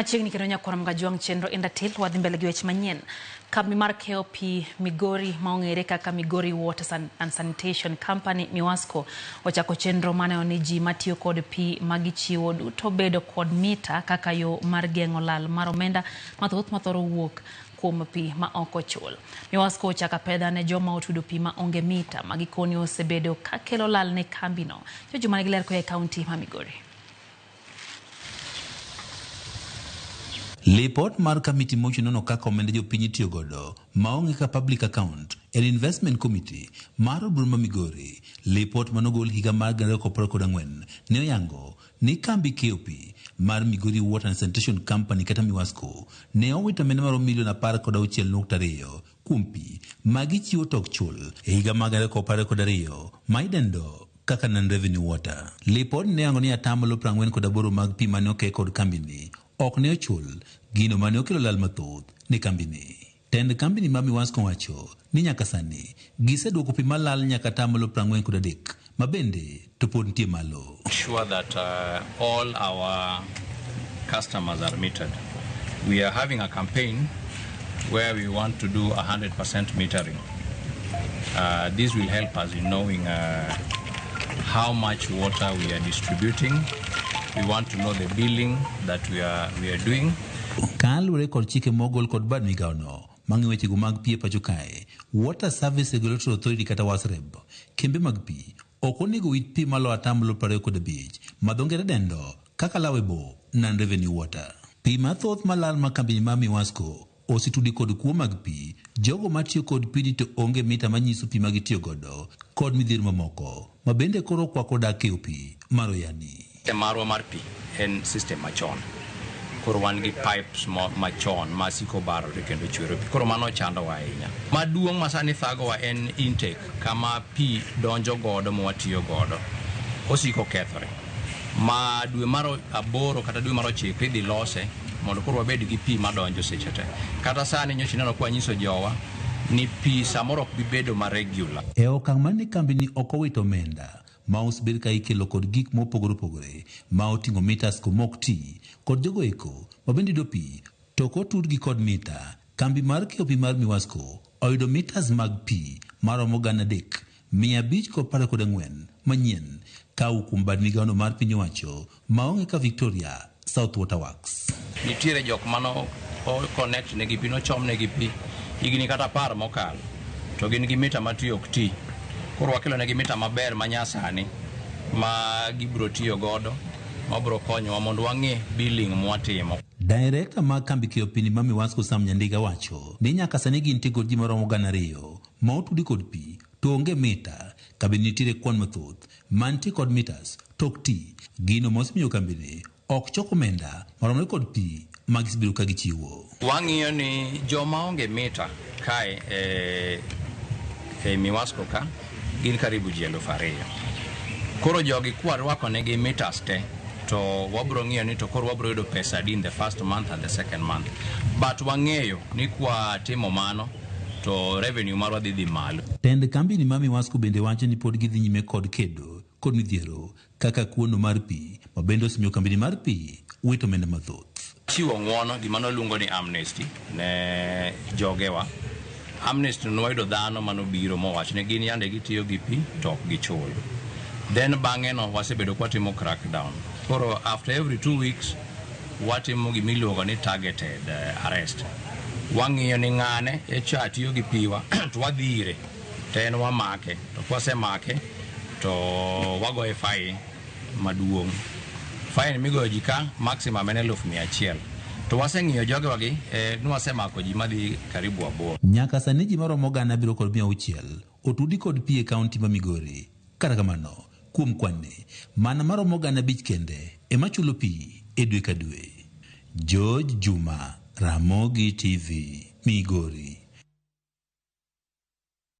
Machiegni kendo nyakwar Mgajwang' chenro Indatil wadhi mbele gi weche manyien. Kambi mar keyo pi Migori ma ong'ere kaka Migori Water and Sanitation Company Miwasco ochako chenro maneno ni ji matiyo kod pi ma gichiwo duto bedo kod mita kaka yo mar geng'o lal mar omenda mathoth mathoro wuok kuom pi ma ok ochul. Miwasco ochako apedha ne joma otudo pi ma onge mita ma gikoni osebedo ka kelo lal ne kambino. Jojuma nigi ler koa e kaunti ma Migori. Lipot mar kamiti mochung' nono kaka omenda jopiny itiyo godo maong'e kaka Public Account and Investment Committee mar od bura ma Migori. Lipot manogol higa mar 2024 ne oyango ni kambi keyo pi mar Migori Water and Sanitation Company kata Miwasco ne owito omenda maromo milion 16.2 kuom pi ma gichiwo tok chul e higa mar 2022 ma idendo kaka non-revenue water. Lipod ne oyango ni atamalo 48 mag pi mane oke kod kambini ok ne ochul, gino mane okelo lal mathoth ne kambini. Tend kambini ma Miwasco wacho ni nyaka sani giseduoko pi malal nyaka atamalo 43 ma bende to pod nitie malo. Sure that all our customers are metered. We are having a campaign where we want to do 100% metering. This will help us in knowing how much water we are distributing. We want to know the billing that we are doing. Kaluwore kod chike mogol kod bad migawono mang'iyo wechego mag pi e pacho kae, Water Service Regulatory Authority kata WASREB, kembe mag pi ok onego wit pi malo atamalo 25 ma dho ngere dendo kaka allowable non-revenue water. Pi mathoth malal ma kambini mar Miwasco osetudi kod kuo mag pi, jogo matiyo kod pini to onge mita manyiso pi ma gitiyo godo kod midhiero mamoko ma bende koro okwako dak keyo pi mar Oyani. System marwa mar pi en system machon. Koro wan gi pipes machon ma siko barore kendo chwero pi. Koro mano chandowa ahinya. Maduong' ma sani thagowa en intake kama pi donjo godo ma watiyo godo. Osiko kethore. Ma dwe mar 8 kata dwe mar 9 idhi lose mondo koro wabed gi pi madonjo seche te. Kata sani nyocha ineno ka wanyiso jowa ni pi samoro ok bi bedo ma regular. E okang' mar ni kambini ok owito omenda ma osebed ka ikelo kod gik mopogore opogore ma oting'o mitas go mok ti kod jogo eko ma bende yudo pi to ok otudgi kod mita. Kambi mar keyo pi mar Miwasco oyudo mitas mag pi maromo 3524 manyien kawuok kuom bad migawono mar piny owacho maong'e ka Victoria South Water Works. Nitiere jok mano o connect negi pi, nochom negi pi higni kata 10 mokalo to gin gi mita matiyo ok ti. Koro wakelo negi mita maber ma nyasani ma gibiro tiyo godo mabiro konyowa mondo wang'e billing mwatimo. Director mag kambi keyo pi ma Miwasco Sam Nyandiga wacho ni nyaka sani gintie kod ji maromo 2,000 ma otudi kod pi to onge mita ka bende nitiere kwan mathoth mantie kod mitas to ok ti, gino mosemiyo kambini ok chok omenda maromre kod pi ma gisebedo ka gichiwo. Wang'iyo ni joma onge mita kae e Miwasco ka gin karibu ji 2,000. Koro jogi kwarwako negi mitas te to wabro ng'iyo ni to koro wabro yudo pesa adi in the first month and the second month. But wang'eyo ni kwa timo mano to revenue marwa dhi malo. Tend kambini ma Miwasco bende wacho ni pod gidhi nyime kod kedo kod midhiero kaka kuono mar pi ma bende osemiyo kambini mar pi wito omenda mathoth. Chiwo ng'uono gima noluongo ni amnesty ne jogewa. Amnesty nwayudo dhano manobiro mowacho ni gin yande gitiyo gi pi to ok gichul. Then bang'e no wasebedo kwatimo crackdown. Koro after every 2 weeks watimo gimiluongo ni targeted arrest. Wang'iyo ni ng'ane echa tiyo gi piwa to wadhi ire to en wamake to kwasemake to wagoye fine maduong'. Fine migoyo ji ka maximum en 100,000. To waseng'iyo jogewa gi nwasemako ji madhi karibu 8. Nyaka sani ji maromo 7,600 otudi kod pi e kaunti ma Migori. Kata kamano, kuom kwan-ni, mana maromo 5,000 kende ema chulo pi e dwe ka dwe. George Juma, Ramogi TV, Migori.